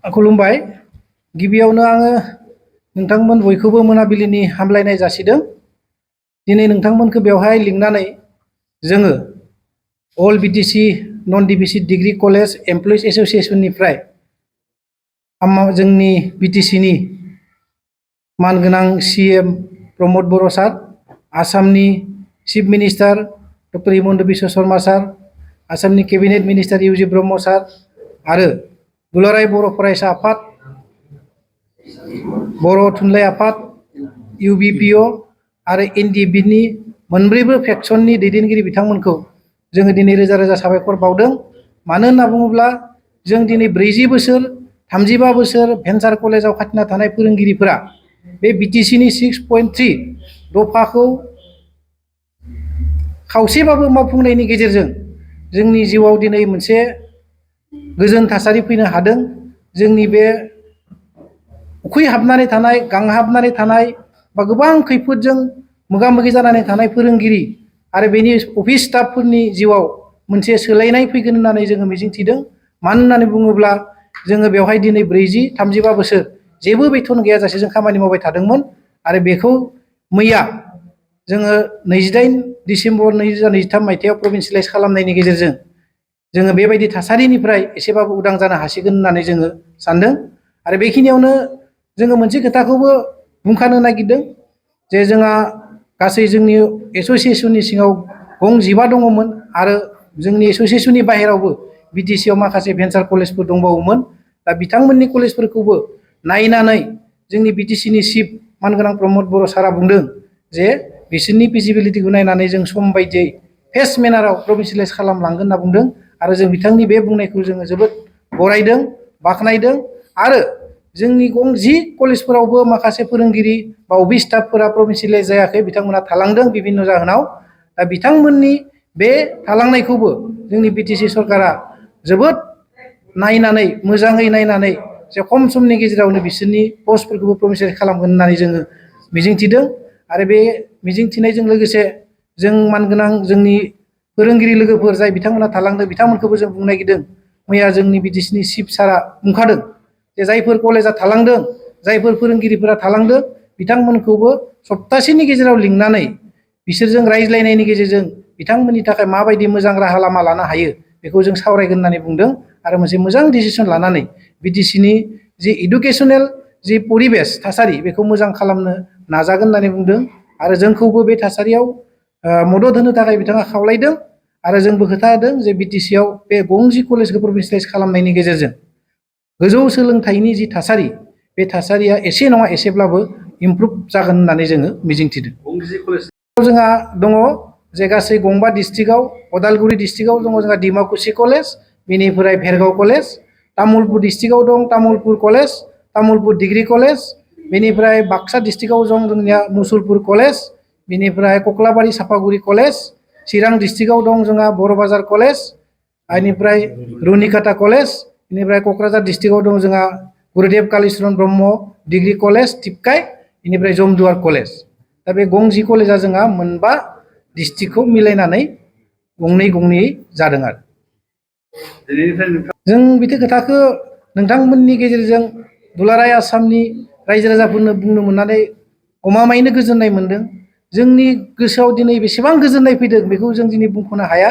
खुलुमबाय। गिबियावनो आङो नोंथांमोन बयखौबो मोनाबिलिनि हामलायनाय जासिदों। दिनै नोंथांमोनखौ बेवहाय लिंनानै जोङो all BTC non deficit degree college employees एसोसिएशननिफ्राय जोंनि बिटिसिनि मानगोनां सीएम प्रमोद बर' सार, आसामनि chief minister doctor Himanta Biswa Sarma sir, आसामनि cabinet minister UG Brahma sir आरो दुलाराय बर' फरायसा आफाद, बर' थुनलाइ आफाद, इउबिपिअ आरो एनडिएफबिनि मोनब्रैबो फेक्सननि दैदेनगिरि बिथांमोनखौ जोङो दिनै रोजा रोजा साबायखर बावदों। मानो होनना बुङोब्ला जों दिनै 40 बोसोर 35 बोसोर भेन्सार कलेजाव खाथिना थानाय फोरोंगिरिफोरा बे बिटिसिनि 6.3 दफाखौ खावसेबाबो मावफुंनायनि गेजेरजों जोंनि जिउआव दिनै मोनसे गोजोन थासारि फैनो हादों। जोंनि बे उखैहाबनानै थानाय, गांहाबनानै थानाय बा गोबां खैफोदजों मोगा मोगि जानानै थानाय फोरोंगिरि आरो बेनि अफिस स्टाफफोरनि जिउआव मोनसे सोलायनाय फैगोन होननानै जोङो मिजिंथिदों। मानो होननानै बुङोब्ला जोङो बेवहाय दिनै 40-35 बोसोर जेबो बेथन गैयाजासे जों खामानि मावबाय थादोंमोन आरो बेखौ मैया जोङो 28 डिसेम्बर 2023 मायथाइयाव प्रभिन्सियेलाइज खालामनायनि गेजेरजों जोङो बेबायदि थासारिनिफ्राय एसेबाबो उदां जानो हासिगोन होननानै जोङो सानदों। आरो बेखिनियावनो जोङो मोनसे खोथाखौबो बुंखानो नागिरदों जे जोंहा गासै जोंनि एसोसिएशननि सिङाव गं 15 दङमोन आरो जोंनि एसोसिएशननि बाहेरावबो बिटिसिआव माखासे भेन्सार कलेजफोर दंबावोमोन। दा बिथांमोननि कलेजफोरखौबो नायनानै जोंनि बिटिसिनि चिफ मानगोनां प्रमोद बर' सारा बुंदों जे बिसोरनि फिजिबिलिटिखौ नायनानै जों सम बायदियै फेस्ट मेनाराव प्रभिन्सियेलाइज खालामलांगोन होनना बुंदों आरो जों बिथांनि बे बुंनायखौ जोङो जोबोद बरायदों, बाख्नायदों आरो जोंनि गं 10 कलेजफोरावबो माखासे फोरोंगिरि बा अफिस स्टाफफोरा प्रभिन्सियेलाइज जायाखै, बिथांमोना थालांदों बिभिन्न जाहोनाव। दा बिथांमोननि बे थालांनायखौबो जोंनि बिटिसि सरकारा जोबोद नायनानै, मोजाङै नायनानै जे खम समनि गेजेरावनो बिसोरनि पस्टफोरखौबो प्रभिन्सियेलाइज खालामगोन होननानै जोङो मिजिंथिदों। आरो बे मिजिंथिनायजों लोगोसे जों मानगोनां जोंनि फोरोंगिरि लोगोफोर जाय बिथांमोना थालांदों बिथांमोनखौबो जों बुंनो नागिरदों। मैया जोंनि बिटिसिनि चिफ सारा बुंखादों जे जायफोर कलेजा थालांदों, जायफोर फोरोंगिरिफोरा थालांदों बिथांमोनखौबो सप्तासेनि गेजेराव लिंनानै बिसोरजों रायज्लायनायनि गेजेरजों बिथांमोननि थाखाय माबायदि मोजां राहा लामा लानो हायो बेखौ जों सावरायगोन होननानै बुंदों आरो मोनसे मोजां डिसिसन लानानै बिटिसिनि जि इडुकेसनेल जि परिबेस थासारि बेखौ मोजां खालामनो नाजागोन होननानै बुंदों आरो जोंखौबो बे थासारियाव मदद होनो थाखाय बिथाङा खावलायदों। आरो जोंबो खोथा होदों जे बिटिसिआव बे गं 10 कलेजखौ प्रभिन्सियेलाइज खालामनायनि गेजेरजों गोजौ सोलोंथाइनि जि थासारि बे थासारिया एसे नङा एसेब्लाबो इमप्रुभ जागोन होननानै जोङो मिजिंथिदों। जोंहा दङ जे गासै गंबा डिस्ट्रिक्टआव, उदालगुरि डिस्ट्रिक्टआव दङ जोंहा डिमाकुसि कलेज, बेनिफ्राय भेरगाव कलेज, तामुलपुर डिस्ट्रिक्टआव दं Tamulpur college, Tamulpur degree college, बेनिफ्राय बाक्सा डिस्ट्रिक्टआव दं जोंनिया मुसुलपुर कलेज, बेनिफ्राय कक्लाबारि सापागुरि कलेज, चिरां डिस्ट्रिक्टआव दं जोंहा बर' बाजार कलेज, बेनिफ्राय रुनिकाटा कलेज, बेनिफ्राय क'क्राझार डिस्ट्रिक्टआव दं जोंहा गुरुदेव कालिचरन ब्रह्म डिग्री कलेज टिपकाइ, बेनिफ्राय जमदुवार कलेज। दा बे गं 10 कलेजा जोंहा मोनबा डिस्ट्रिक्टखौ मिलायनानै गंनै गंनैयै जादों आरो जों बिदि खोथाखौ नोंथांमोननि गेजेरजों दुलाराय आसामनि रायजो राजाफोरनो बुंनो मोननानै गमामायैनो गोजोननाय मोनदों। जोंनि गोसोआव दिनै बेसेबां गोजोननाय फैदों बेखौ जों दिनै बुंख'नो हाया।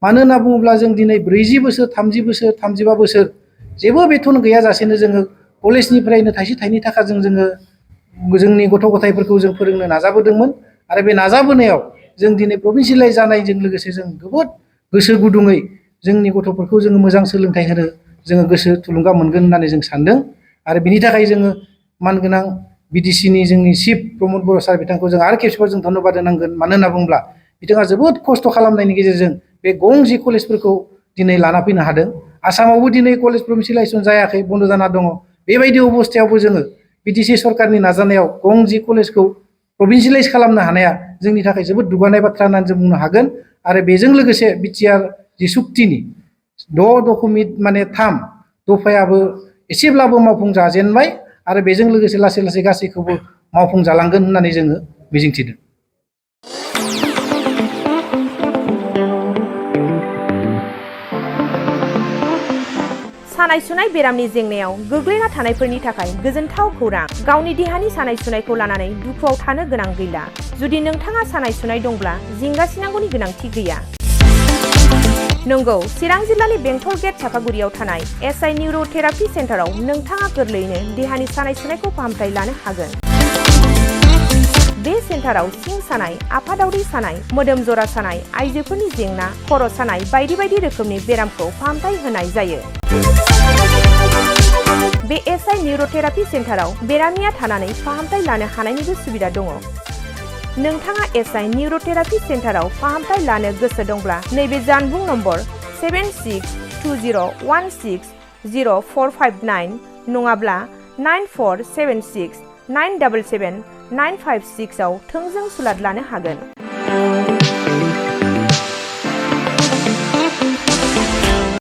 मानो होनना बुङोब्ला जों दिनै 40 बोसोर 30 बोसोर 35 बोसोर जेबो बेथन गैयाजासेनो जोङो कलेजनिफ्रायनो थाइसे थाइनै थाखाजों जोङो जोंनि गथ' गथायफोरखौ जों फोरोंनो नाजाबोदोंमोन आरो बे नाजाबोनायाव जों दिनै प्रभिन्सियेलाइज जानायजों लोगोसे जों जोबोद गोसो गुदुङै जोंनि गथ'फोरखौ जोङो मोजां सोलोंथाइ होनो जोङो गोसो थुलुंगा मोनगोन होननानै जों सानदों। आरो बिनि थाखाय जोङो मानगोनां बिटिसिनि जोंनि चिफ प्रमोद बर' सार बिथांखौ जों आरो खेबसेबाव जों धन्यबाद होनांगोन। मानो होनना बुङोब्ला बिथाङा जोबोद खस्थ' खालामनायनि गेजेरजों बे गं 10 कलेजफोरखौ दिनै लाना फैनो हादों। आसामावबो दिनै कलेज प्रभिन्सियेलाइजेसन जायाखै, बन्द' जाना दङ। बेबायदि अबस्थायावबो जोङो बिटिसि सरकारनि नाजानायाव गं 10 कलेजखौ प्रभिन्सियेलाइज खालामनो हानाया जोंनि थाखाय जोबोद दुगानाय बाथ्रा होननानै जों बुंनो हागोन। आरो बेजों लोगोसे बिटिआर जि सुक्तिनि 6.3 दफायाबो एसेब्लाबो मावफुं जाजेनबाय आरो बेजों लोगोसे लासै लासै गासैखौबो मावफुंजालांगोन होननानै जोङो मिजिंथिदों। सानाय सुनाय बेरामनि जेंनायाव गोग्लैना थानायफोरनि थाखाय गोजोनथाव खौरां। गावनि देहानि सानाय सुनायखौ लानानै दुखुआव थानो गोनां गैला। जुदि नोंथाङा सानाय सुनाय दंब्ला जिंगासिनांगौनि गोनांथि गैया। नंगौ, चिरां जिल्लानि बेंटल गेट चापागुरियाव थानाय एसआइ निउर'थेरापि सेन्टाराव नोंथाङा गोरलैयैनो देहानि सानाय सुनायखौ फाहामथाय लानो हागोन। बे सेन्टाराव सिं सानाय, आफादावरि सानाय, मोदोम जरा सानाय, आइजोफोरनि जेंना, खर' सानाय बायदि बायदि रोखोमनि बेरामखौ फाहामथाय होनाय जायो। बे एसआइ निउर'थेरापि सेन्टाराव बेरामिया थानानै फाहामथाय लानो हानायनिबो सुबिदा दङ। नोंथाङा एसआइ निउर'थेरापि सेन्टाराव फाहामथाय लानो गोसो दंब्ला नैबे जानबुं नम्बर 7620160459 नङाब्ला 9476977956 आव थोंजों सुलाद लानो हागोन।